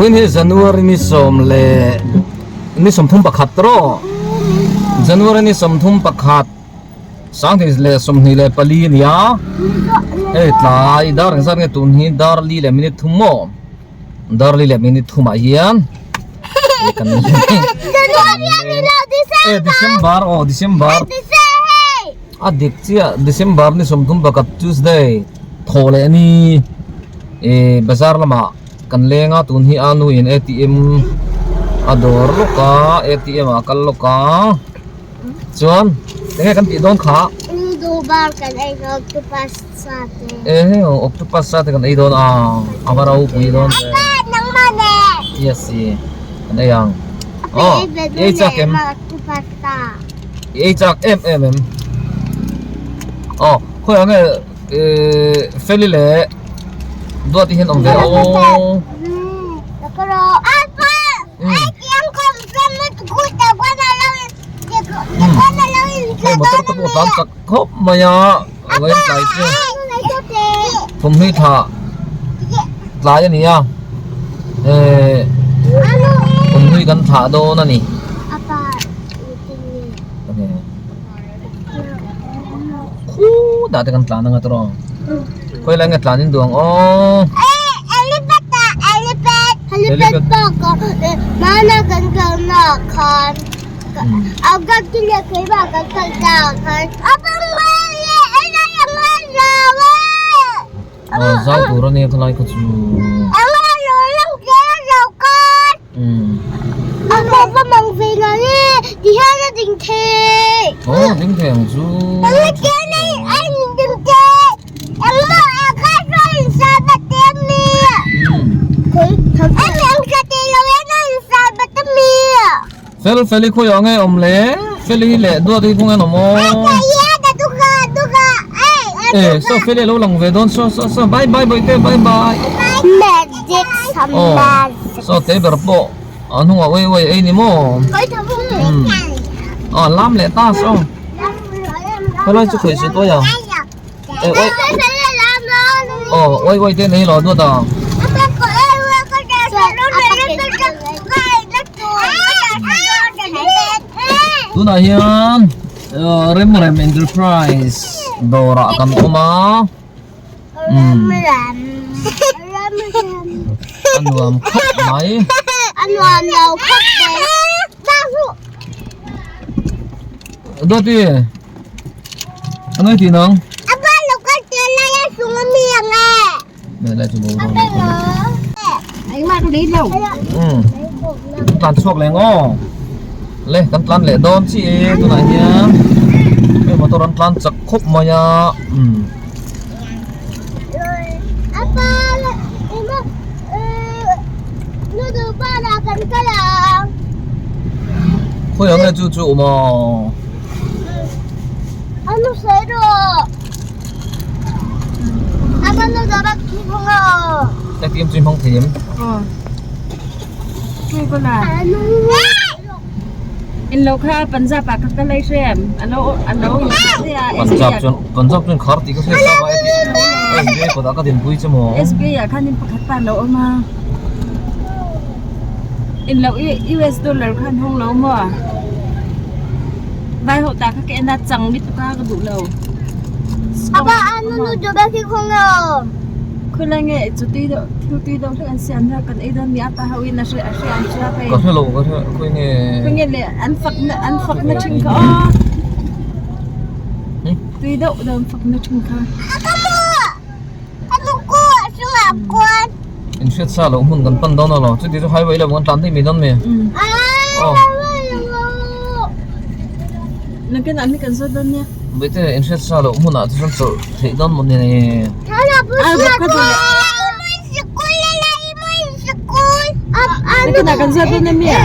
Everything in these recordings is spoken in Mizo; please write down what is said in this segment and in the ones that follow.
Vawiin hi January ni sawm leh ni 31 tawh January ni 31 2024 a ni a hei tlai dar engzat nge tun hi dar li leh minute thum maw dar li leh minute thumah hian e December aw December a dik chiah December ni 31 Tuesday thawh leh ni eh bazar lamah kan leng a tun hi a nu in atm a dawr lawk a atm ah a kal lawk a chuan enge kan tih dawn kha Dubar kan ei dawn octopus sa te eh octopus sa te kan ei dawn a a va ropui dawn ve Apa nangmah nen yes kan ei ang aw i ei chak em octopus sa i ei chak em em em aw khawiah nge eh Feli leh Duat hi an awm ve aw. Hei motor te pawh a tlan chak khawp mai a vawiin tlai chu thawmhnaw tha tlai a ni a eh thawmhnaw kan thlah dawn a ni. Khutah te kan tlan anga tawrh ang khawi lai nge tlan in duh ang aw. Helipad bak ah hmana kan kalna ah khan August leh keimah kan kal ta ah khan Aw zau tur ania khalai kha chu. Aw ding thei ang chu. Fel Feli khawiah nge awm le? Feli leh Duati khawnge an awm aw? Eh saw Feli a lo lang ve dawn saw saw saw bye bye bawihte bye bye. Aw saw te ber pawh a hnungah uai uai ei ni maw? Aw lam leh ta saw. Helai chu khawih suh tuai ang. Eh uai aw uai uai te nei lo duat ang. Tunah hian Remrem Enterprise dawrah kan awm a. A nuam khawp mai. A nuam lo khawp mai. Dawti. Ano i tih nang? Apa lo kal te lai a sung a mi ang e. Nè lai chu bo Apa lo. Ai ma ka lo. Um. Tlan chhuak leng aw. Le kan tlan leh dawn chi e tunah hian hei motor an tlan chak khawp mai a um. Apa ema nu du pa la kan kal ang. Khawi ang nge chu chu awm a. Anu sawi rawh. Apa nu da bak khi phong a. ATM chu i hmang thei em? Aw. Khi ko na. Anu. In lo kha Punjab ah ka kal ai hrem. Alo alo Punjab chuan Punjab chuan khar tih ka hriat tak a SBI kawtah ka dinpui che maw? SBI ah khan in pakhat pa lo awm a. In lo US dollar khan hawng lo maw? Vai ho ta kha ka en a chang lutuk a ka duh lo. Apa anu nu joba khi khong lo. Khawilai nge chu tui deuh thil tui deuh hlek an siam a kan ei dawn mi a pa ho in a hre a hre an hria phei. Ka hre lo ka hre khawi nge. Khawi nge le an fak na an fak na thin kha aw. Tui deuh deuh an fak na thin kha. Aka mu anu ku chungah kuan. In hriat sa loh hmun kan pan dawn a lo chuti chu highway lamah kan tlan daih mai dawn mi. Aw. Nakin ah mi kan zawt dawn nia. Bawihte in hriat sa loh hmunah chu chuan chawlh theih dawn maw ni. Nakin ah kan zawt dawn ania.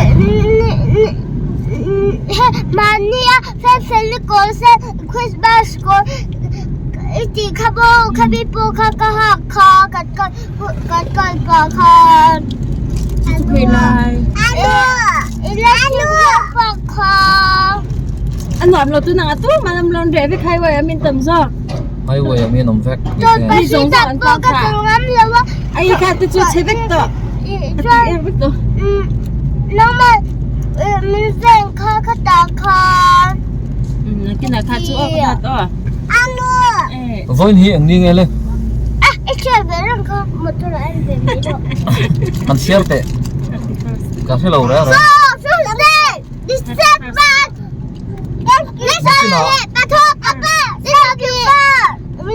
Mahnia felfeli kawl se Christmas kawl i tih kha maw khami pawh kha ka hak kha kan kal kan kal pah khan. Khawi lai. A nuam lo tu nang a tu man am lon reh vek highway a min tam zawk. Highway a min awm vek. Mi zawng zawng an tlang kha. Ai kha te chu chhe vek tawh. Chuan nangmah min ven kha ka tah khan. Nakinah kha chu aw ka that aw. Anu. Vawiin hi eng ni nge le? Ah, i chhiar ve reng kha motor ah en ve mai rawh. Kan chhiar teh. Ka hre lo reng reng.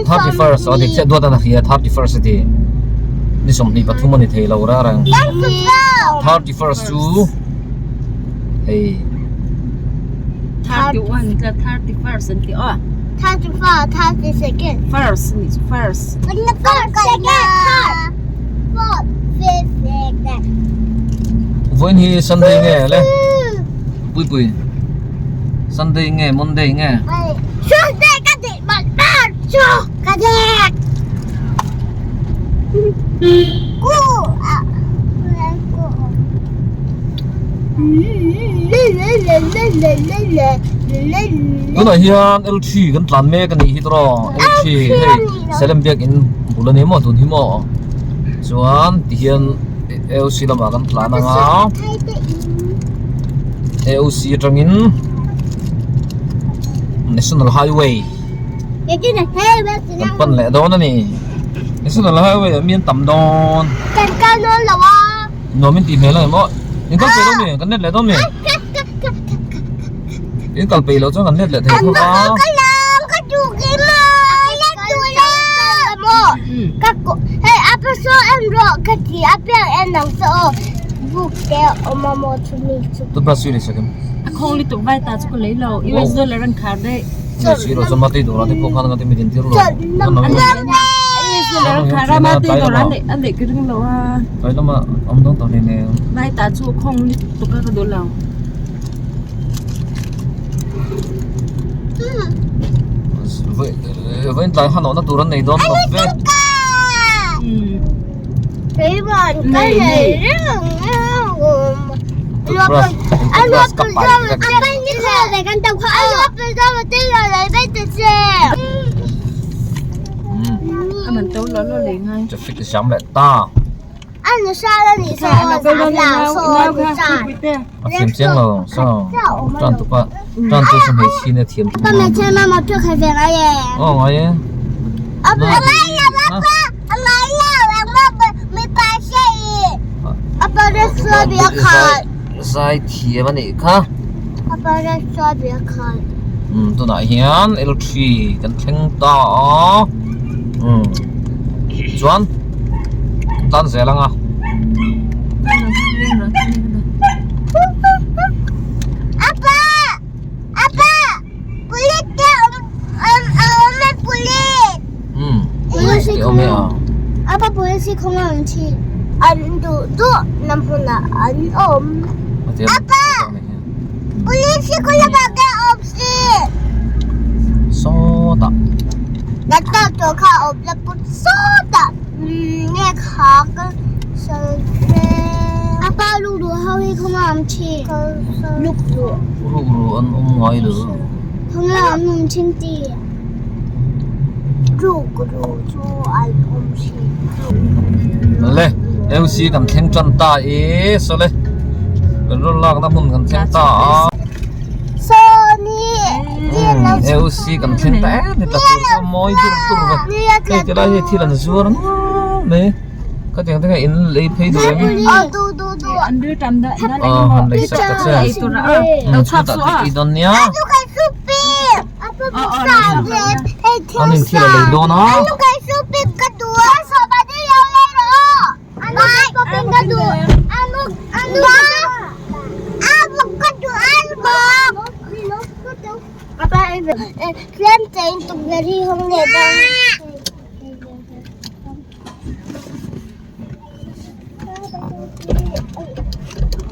31st a dik chiah duat a na hria 31st a ti ni 23 a ni thei lo reng reng 31st chu hei 31 tla 31st an ti aw 34 32nd first ni chu first vawiin hi Sunday nge le pui pui Sunday nge Monday nge Sunday ka tih mat bar chu ka dek ku a Tunah hian L3 kan tlan mek a nih hi tawh L3 hei Salem biakin bul a ni maw tun hi maw chuan tihian AOC lamah kan tlan ang a AOC atangin National Highway kan pan leh dawn a ni National Highway ah mi an tam dawn nuam in tih hmel a ni maw in kal peih lo mi kan let leh dawn mi in kal peih loh chuan kan let leh thei bawk a. Toothbrush chu i lei sak em? A khawng lutuk vai ta chu ka lei lo US dollar an khar daih. Lei si lo chuan mate dawrah te pawh khan anga te mi din tir lo. US dollar an khar a mate dawrah an neih ka ring lo a. Tlai lamah awm dawn tawh hleinem. Vai ta chu a khawng lutuk a ka duh lo. Vawiin tlai han awhna tur an nei dawn tawp ve. Toothbrush toothbrush ka pai vek. Traffic jam leh ta. A thiam chiang lo saw tan tu pa tan tu chu hmeichhe in a thiam thung a aw ngai e zai thiam a nih kha umm tunah hian L three kan thleng ta a umm chuan tan zel ang a. Umm police te awm e a. Sawtah. Rukru an awm ngai lo. Le LC kan thleng tan ta e sawle kan rawn lakna hmun kan thleng ta a. LC kan thleng ta em ni ta tur chu a mawi dur dur va hei ti lai hi thil an zuar nual mai khatiang te kha in lei phei duh em aw han lei sak ta che chutah te i dawn nia an in thil a lei dawn a.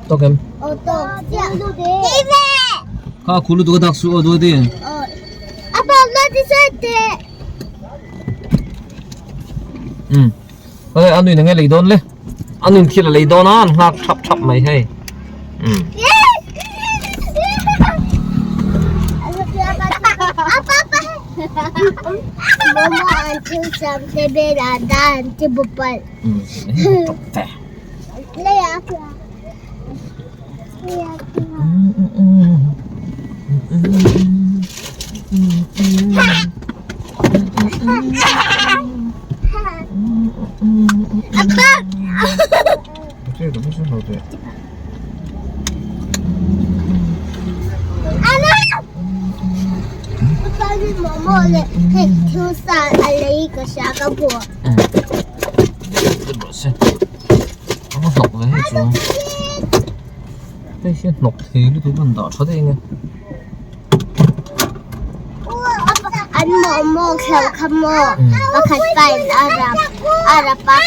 Tawk em? Kha khu lutuk a dak suh aw duati. Umm. Hei a nuin enge lei dawn le a nuin thil a lei dawn a an nghak thap thap mai hei umm. Hei hi hnawk thei lutuk an dah tha daih enge. An momo khel kha maw pakhat pain a rap a rap a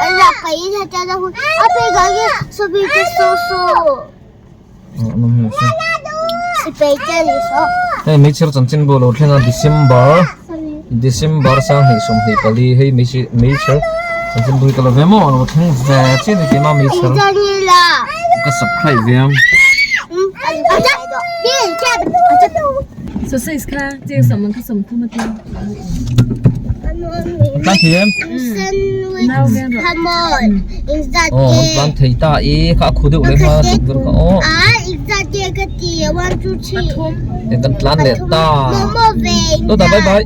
a rap pahin hetiang a hun a pheikhawk hi sawmi te saw saw sipai te ni saw. Hei meichher chanchin bu lo thleng a December December sanghnih 24 hei meichher chanchin bu hi ka la ve maw a lo thleng ve chiah a ni keimah meichher ka subscribe ve ang. Sausage kha cheng sawm ang kha sawm thum a tia. Tlan thei em? Aw tlan thei ta e kha a khu deuh leh hma tukverh kha aw. E kan tlan leh ta. Dawtah bye bye.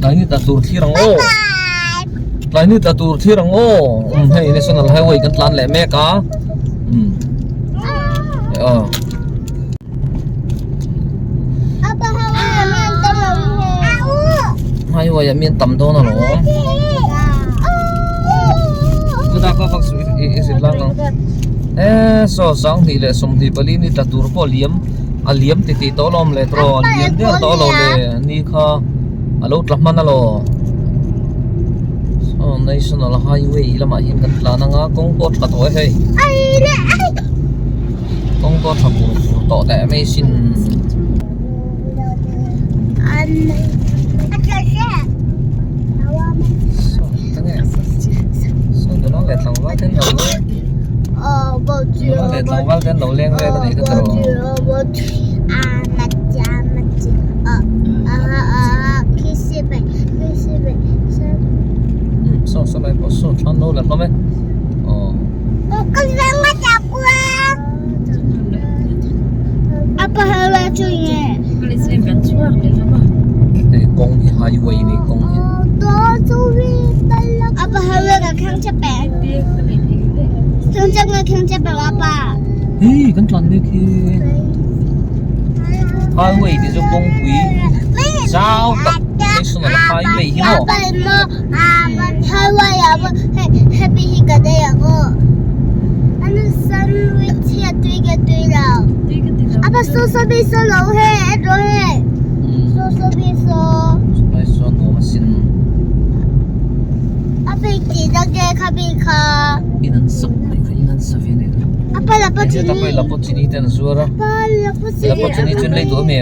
Tlai ni tla tur thlir ang aw. Tlai ni tla tur thlir ang aw. Hei National Highway kan tlan leh mek a. Aw. Highway ah mi an tam dawn alawm. Tunah ka vak suh i zir lang ang. E saw 2024 ni tla tur pawh a liam a liam ti tih tawh alawm le tawh a liam der tawh alo le ni kha a lo tla hman alaw. Saw national highway lamah hian kan tlan anga kawng pawh a tha tawh e hei. Kawng pawh a tha fur fur tawh teh mai sin. Saw nula leh tlangval te an lo leng nula leh tlangval te an lo leng vel a nih kha tiraw. Saw saw lai pawh saw thlan lo la hlawm e aw. Hei kawng hi highway a ni kawng hi. Hei kan tlan mek hi highway tih chu kawngpui zau tak national highway hi maw. In an sak mai kha in an sa ve nen lapawchini te an zuar a lapawchini chu an lei duh ami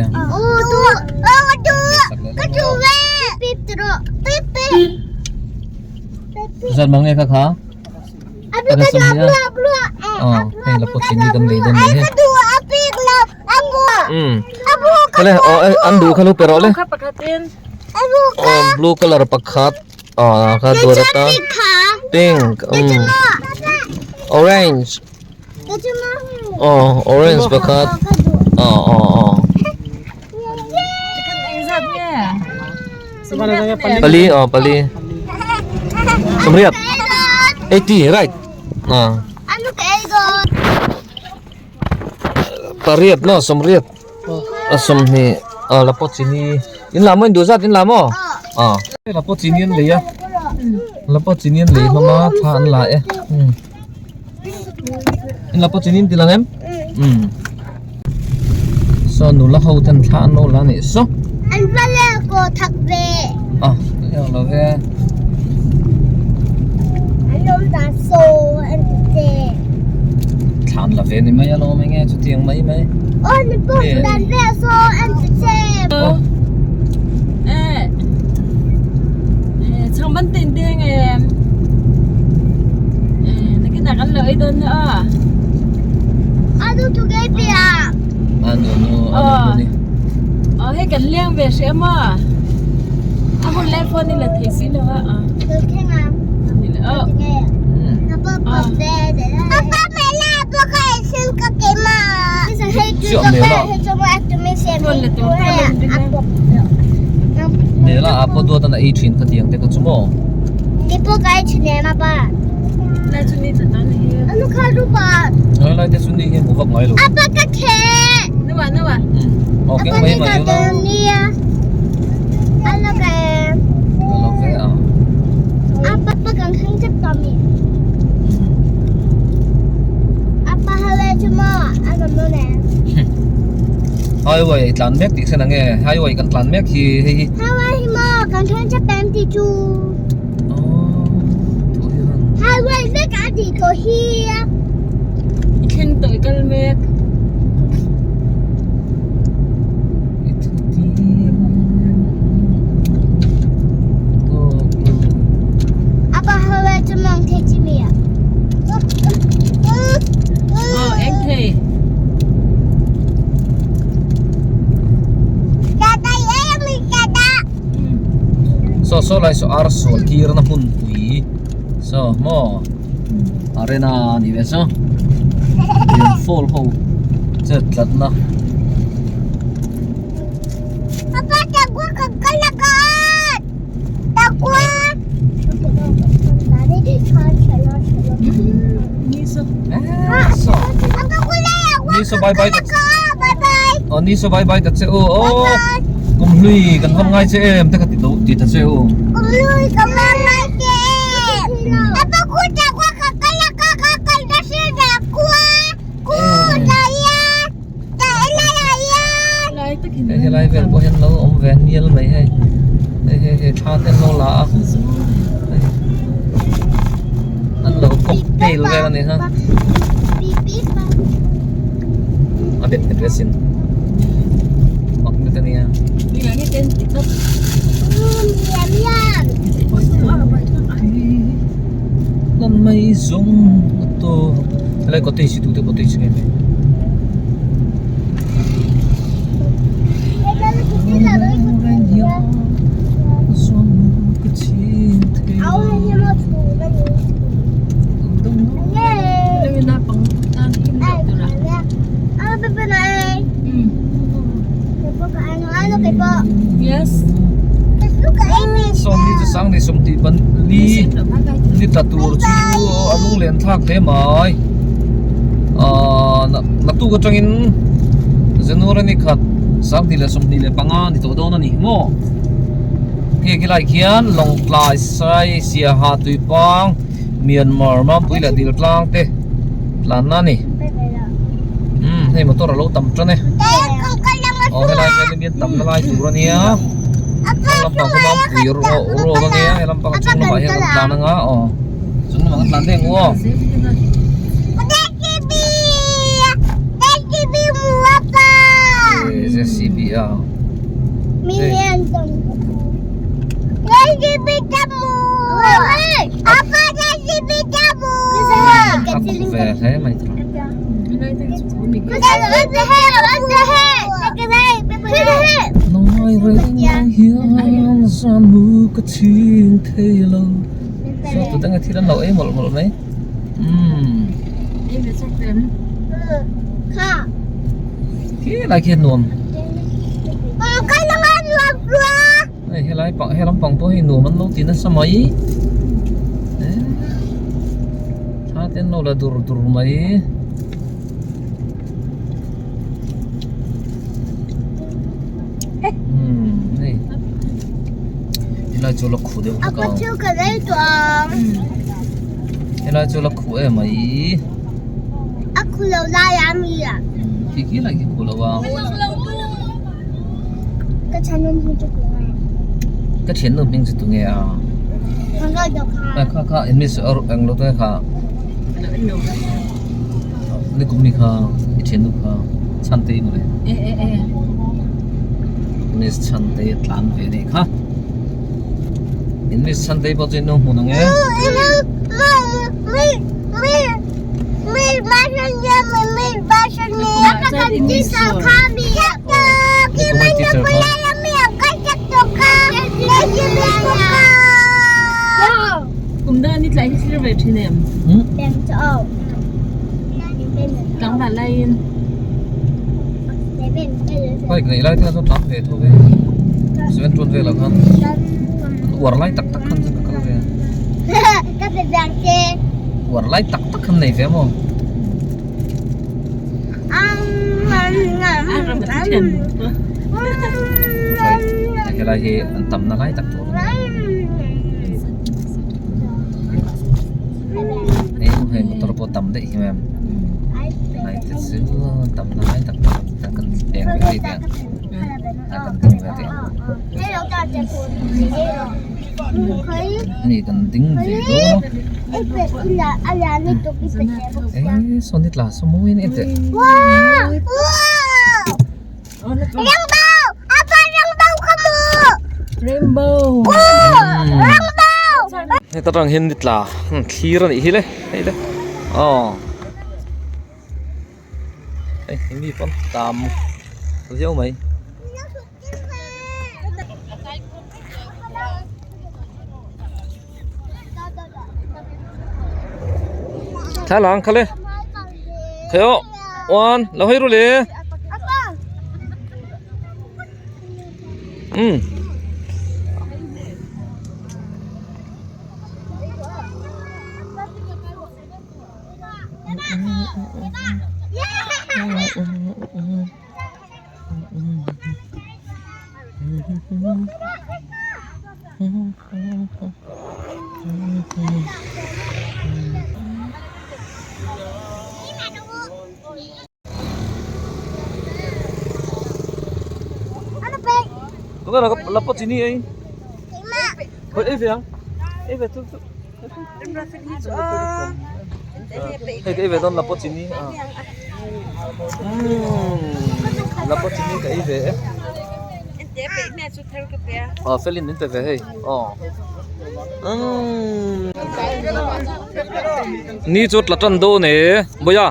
Zan mang nge kha kha Ka sawm hi a aw hei lapawchini kan lei dawn ni he umm khale aw an duh kha lo pe rawh le aw blue color pakhat aw kha duat atan pink umm orange aw orange pakhat aw aw aw pali aw pali sawmriat 80 right ah pariat no sawmriat a sawmhnih ah la pawh chini in la maw in duh zat in la maw ah la pawh chini an lei a la pawh chini an lei hlawm a thla an la e in la pawh chini in ti lang em um saw nula ho ten thla an lo la anih saw an va leh kaw thak ve ah leh lo ve an awm dan saw an ti che thla an la ve ni mai alawm enge chutiang mai mai aw ni pawh dan ve saw an ti che eh eh chhang ban tin deng em eh nakin ah kan lo ei dawn nia aw anu tu ge pia anu nu anu nu ni aw hei kan leng ve hreh maw a hun lai phone in la thei si lo a Lo thleng ang. chiah mela mela a pawh duat a ei thin kha tiang te kha chu maw helai te chu ni hi hmu vak ngai lo aw keng mai mai ula a lo ve a. Highway tlan mek tih thlen ang e highway kan tlan mek hi hei hi Saw saw lai saw ar sual tir na hmun pui saw maw arena a ni ve saw lian fall ho chet tlat na. Ni saw bye bye ta ni saw bye bye ta che u aw kum hlui kan van ngai che em te kha ti ti ta che u Hei helai vel pawh hian lo awm ve mial mai hei hei hei hei thla te an lo la a hei an lo cocktail vel a ni kha a bet nghet asin mak nghet a nia. Lan mai zawng a tawp helai cottage hi tute cottage nge mai. Sawmli chu sang ni sawmtih pali ni tla tur chu a lunglen thlak hle mai ahh naktuk atangin January ni khat 2025 ni tawh dawn a ni maw hei khi lai khian Lawngtlai Sai Siaha Tuipang Myanmar Mampui leh Diltlang te tlanna a ni umm hei motor a lo tam tan e aw helai hian in tam na lai tur a nia lampang chu Mampui road a nia he lampang a chung lamah hian kan tlan anga aw. Chung lamah kan tlan daih ang u aw. JCB a. A kawk ve hle mai tawh. Ngai reng hian zan mu ka chhing thei lo. Saw tute anga thil an lo ei mawlh mawlh mai umm khi lai khi a nuam hei helai pang he lampang pawh hi nuam an lo ti nasa mai thla te an lo la dur dur mai. Helai chu la khu deuh hlek a helai chu la khu em mai a khu lo lai a mi a khi khi lai khi khu lo a ka thiannu hming chu tunge ka thiannu hming chu tunge a kha kha english eng lo tunge kha Ni kum ni kha i thiannu kha Chhantei mawle. E e e. Miss Chhantei a tlan ve anih kha. In Miss Chhantei pawh chu in lo hmu nang e. Teacher kha. Kum dang ni tlai hi thlir ve thin em? Tlangval laiin. Bike neih lai te kha chuan tlan ve tho ve seven tuan velah khan an uar lai tak tak khan chuan ka kal ve a uar lai tak tak khan nei ve maw. Helai hi an tamna lai tak tur a ni a hei motor pawh tam daih hi ma'am helai te chu tamna lai tak tur a kan eng ve thei te a kan ding ve thei ani kan ding ve dawn a eh sawn hi tla saw mawi a ni teh. Rainbow. Heta tang hian ni tla thlir a nih hi le hei le aw hei mi pawn tam viau mai. Thla lang kha le thei aw one lo hawi ru le umm. Tuna la pot chini ei khoi ei ve ang ei ve chu chu hei ka ei ve dawn la pot chini a la pot chini ka ei ve e aw felin min pe ve hei aw ni chu tla tan dawn e bawia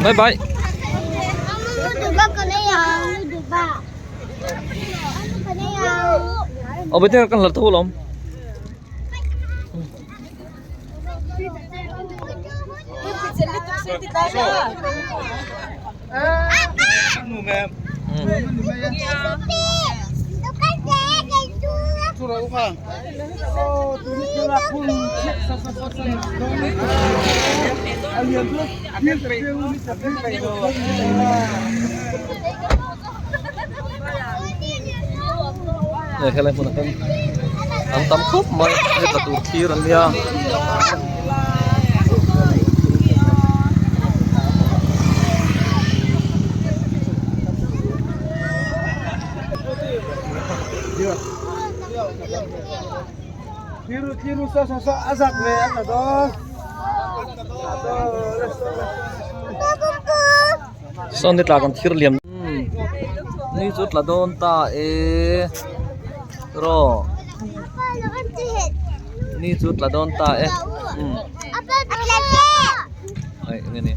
bye bye. Aw bete kan hlat tho alawm. Helai hmunah hian an tam khawp mai heta tur thlir an nia. Sawn te tla kan thir liam ni chu tla dawn ta e raw ni chu tla dawn ta e ai enge ni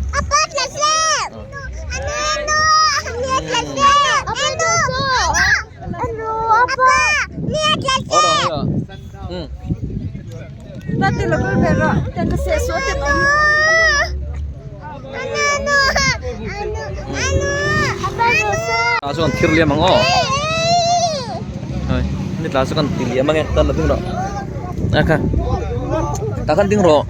Ah chuan thir liam ang aw hai ni tla chu kan ti liam ange tan la ding rawh a kha tah khan ding rawh.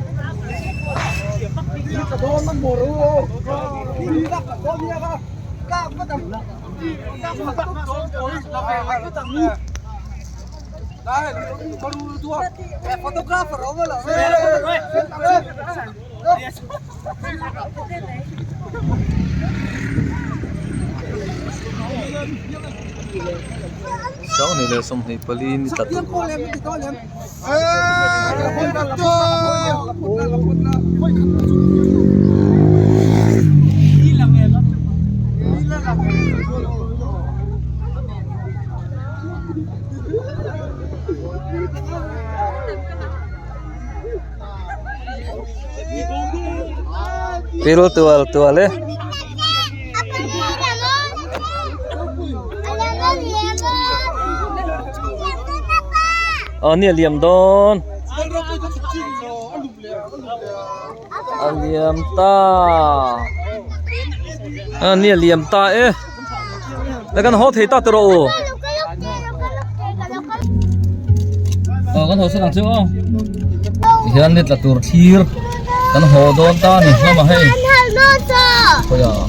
Sanghnih leh 24 ni tla tur. Pil tual tual e. Aw ni a liam dawn. A liam ta. A ni a liam ta e. Le kan haw thei ta tawh rawh u. Aw kan haw sawn ang chu aw. Tihian ni tla tur thlir kan haw dawn ta a ni hlawm a hei. Khawiah.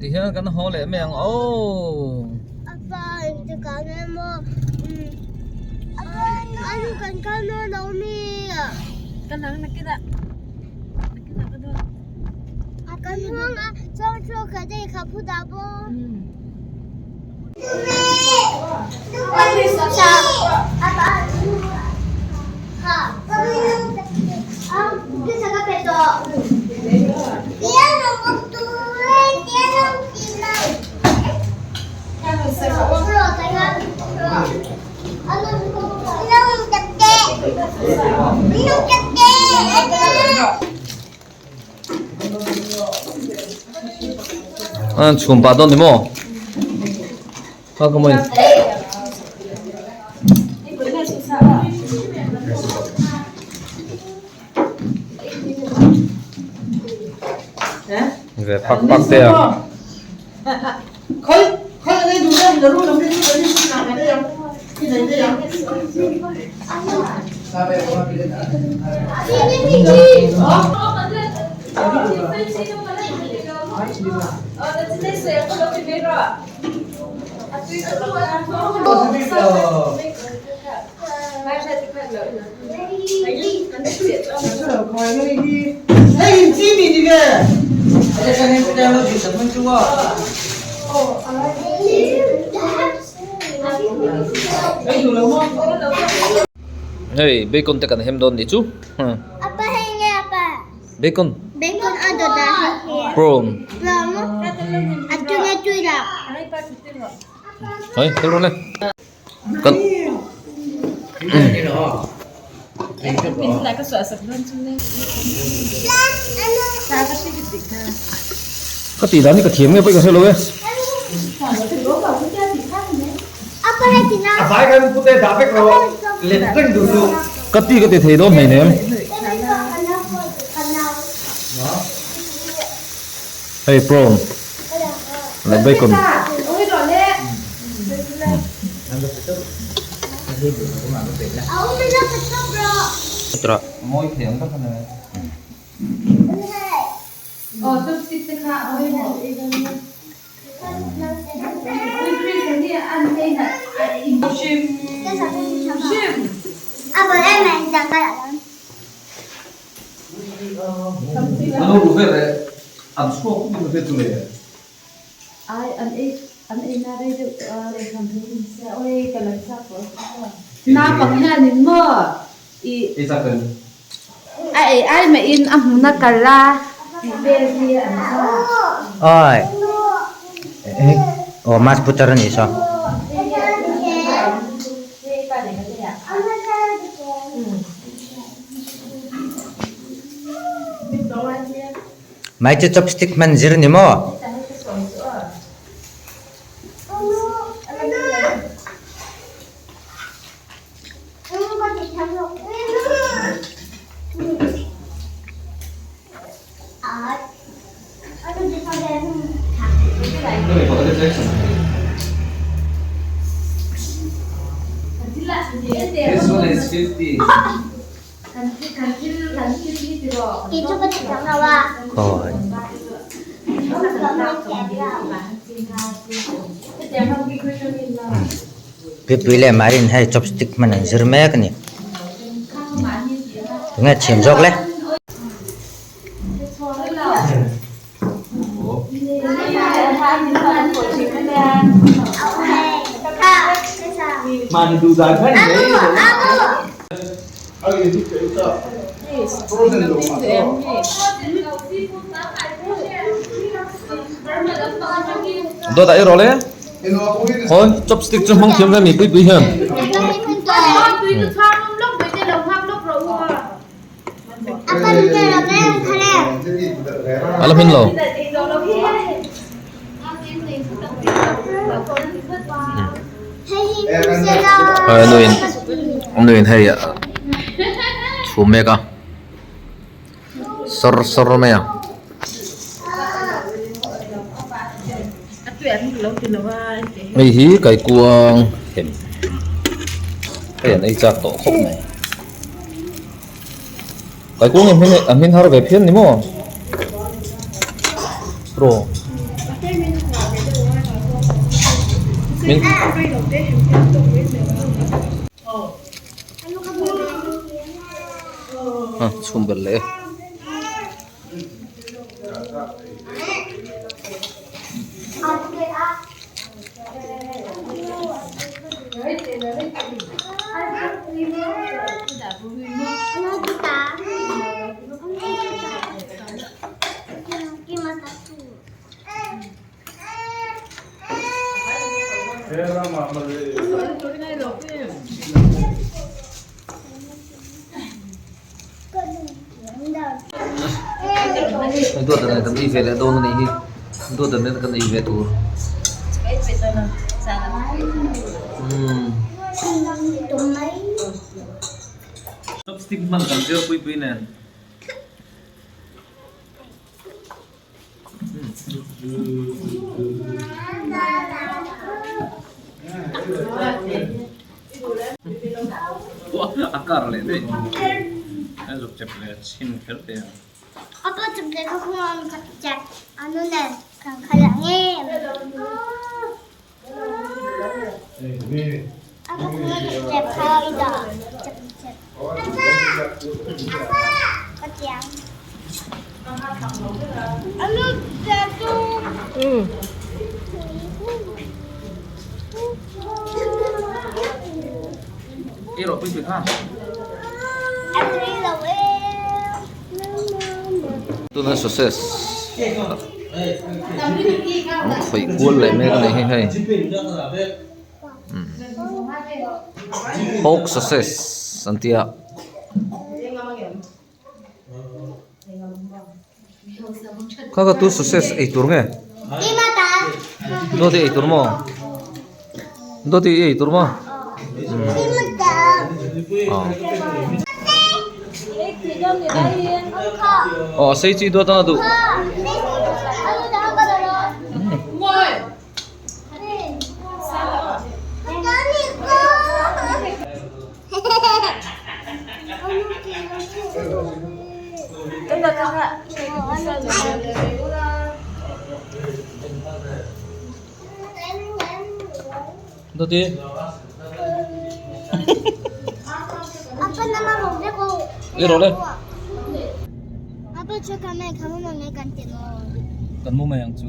Ti hian kan haw leh mai ang aw. An chhum pah dawn ni maw? Kha ka mawi. Ve phak phak te a. Hei bacon te kan hem dawn nih chu bacon prawn hei thil rawn le. Kan Ka tih dan hi ka thiam nge pawh ka hre lo e. Ka ti ka ti thei dawn hleinem. Hei prawn leh bacon. Mawi thei ang tak a ni. Ano ru vel e an chhuak ru vel chu le. Ai an ei an ei na rei deuh tawh a rei tham thei in sia oi ka lo chak tawh na pang hian in maw i Ei chak tel. A ei ai mah in a hmun a kal a tih vel hi an chak. Oi aw mask putar a nih saw. Mai chu chopstick hman zir ni maw? This one is 50. Khawi. Pipui leh Marin hei chopstick hman an zir mek a ni. Tunge thiam zawk le? Dawt ah i rawh le. Khawi chopstick chu hmang thiam ve mi pui pui hian. A la hmin lo. Nuin nuin hei chhum mek a sawr sawr mai a. Hei hi kaikuang hem hei an ei chak tawh khawp mai. Kaikuang hi a hmin har ve phian ni maw? Raw. Min Ha chhum belh leh e. Duat dan kan ei ve leh dawn a nih hi duat dan nen kan ei ve tur umm chopstick hman kan zir pui pui nen. A kar leh daih a zuk chep leh chhin kher te ang. Apa chep leh kha khung ang khat chep anu nen kan khala nge. Apa khung ang chep kha ida chep chep. Apa ka tiang. Anu chep tu. Ei rawh pui pui kha. Tuna sausage an khawih kual leh mek a ni hi hei pork sausage an tia. Kha kha tu sausage ei tur nge dawt i ei tur maw dawt i ei tur maw aw a sei chi dawt anga duh. Dawti. I rawh le. Kan mu mai ang chu.